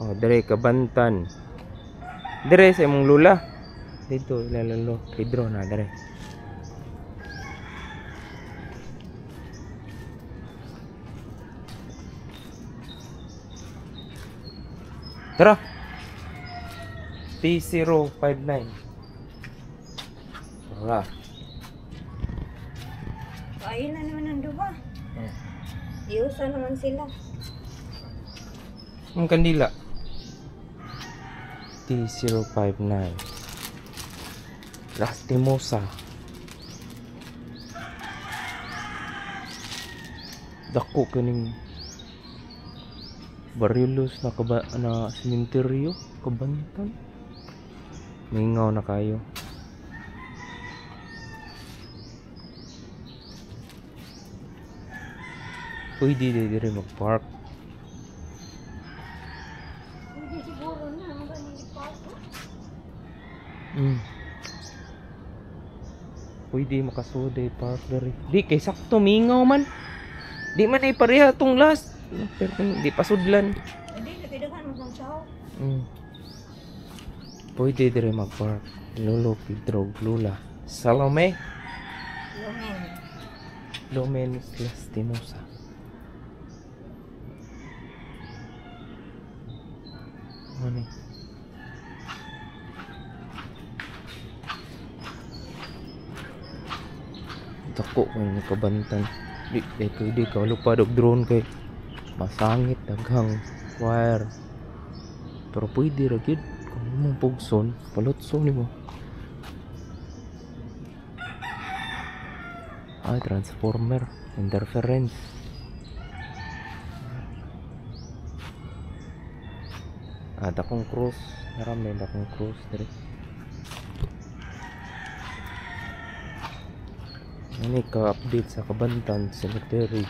Oh, dire Kabantan. Dire sa imong lula. Dito ila lolo Pedro na dire. Tara. T059. Tara. Ayun na naman ang duha. Iusa naman sila. Ang kandila. T059. Lastimosa. Dako kining Barilos na kaba na sementeryo, Kabantan. Mingaw na kayo. Pwede di dire mag-park. Hindi siguro na magaling park. Pwede makasuday park diri. Di kay sakto mingaw man. Di man ay pareha tong last. Pero kung di pasudlan. Hindi nagidaghan mo kang tao. Pwede dire mag-park. Lolo Pedro Lula. Salome. Lumen. Lumen Lastimosa. Ano ni? Dako ko ni Kabantan. Di di pwede ka lupad og drone kay masangit daghang wire. Pero pwede ra gyud kung imong pugson, palutso nimo. Ay, transformer, interference. Ah, dakong cross. Narami dakong cross dire. Ano ka update sa Kabantan Cemetery.